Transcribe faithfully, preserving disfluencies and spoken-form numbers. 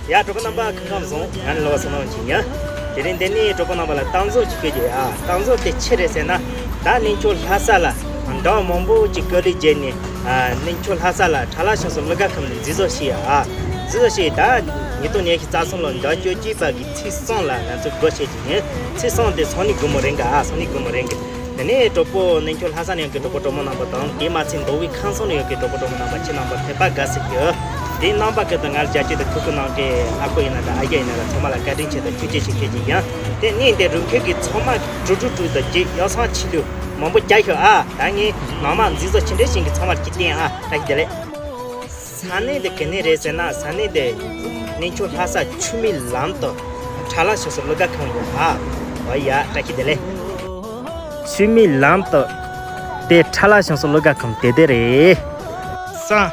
ཡ། གྲོགས་པོ་རྣམ་པ་ཁམས་ཁམས་བཟང་། ང་ནི་ལོ་བ་བསོད་ནམས་ཅིག་ཡིན། དེ་རིང་འདི་ནས་གྲོགས་པོ་རྣམ་པ་ལ་གཏམ་བཟང་ཅིག་ཤོད་རྒྱུ་ཡ། གཏམ་བཟང་དེ་ཅི་རེད་ཟེར་ན། ད་གནས་མཆོག་ལྷ་ས་ལ་འདྲ་མང་པོ་ཅིག་བཀའ་དྲིན་བརྒྱབ་ནས། ཨ། གནས་མཆོག་ལྷ་ས་ལ་ཁྲ་ལ་ཞང་སོ་གླུ་གར་ཁང་ལ་འཛུལ་ཞུགས་བྱས་ཡ། འཛུལ་ཞུགས་བྱས། ད་ཉིས་སྟོང་ཉི་ཤུ་རྩ་གསུམ་ལོ་ཟླ་བཅུ་གཅིག་པ་གི་ཚེས་གསུམ་ལ་ང་ཚོ་སྒོ་ཕྱེ་རྒྱུ་ཡིན། ཚེས་གསུམ་དེ་སང་ཉིན་དགོང་མོ་རེད་ག། ཨ། སང་ཉིན་དགོང་མོ་རེད་ག། དེ་ནས་གྲོགས་པོ་གནས་མཆོག་ལྷ་ས་ནས་ཡོང་གི་གྲོགས་པོ་གྲོགས་མོ་རྣམ་པ་དང་། དེ་མ་ཚད་མདོ་དབུས་ཁམས་གསུམ་ནས་ཡོང་གི་གྲོགས་པོ་གྲོགས་མོ་རྣམ་པ་ཁྱེད་རྣམ་པ་ཕེབས་པར་དགའ་བསུ་ཞུ། དེ་རྣམ་པ་ཀུན་ཏུ་ང་ལ་རྒྱབ་སྐྱོར་དང་ཐུགས་ཁུར་གནང་མཁན་ཨ་ཁུ་ཡིན་ན་འདྲ། ཨ་རྒྱ་ཡིན་ན་འདྲ། ཚང་མ་ལ་བཀའ་དྲིན་ཆེ་དང་ཐུགས་རྗེ་ཆེ་ཞུ་རྒྱུ་ཡིན། དེ་ནས་འདིར་རུབ་མཁན་གྱི་ཚང་མ་དྲུག་དྲུག་དྲུག་དང་བརྒྱད། ཡག་སང་ཆེ་ལུགས་མང་པོ་རྒྱག་ཤོག། ཨ། ད་ངས་ནང་མ་འཛུལ་ཞུགས་ཅི་འདྲ་བྱེད་མཁན་ཚང་མ་ལ་ཅིག་བསྟན་ཨ། བཀྲ་ཤིས་བདེ་ལེགས། ས་གནས་དེ་ག་ནས་རེད་ཟེར་ན། ས་གནས་དེ་གནས་མཆོག་ལྷ་ས་ཆུ་སྨད་ལམ་དུ་ཁྲ་ལ་ཞང་སོ་གླུ་གར་ཁང་ཡོད་ཨ། འོ་ཡ། བཀྲ་ཤིས་བདེ་ལེགས། ཆུ་སྨད་ལམ་དུ་དེ་ཁྲ་ལ་ཞང་སོ་གླུ་གར་ཁང་དེ་དེ་རེད། ས།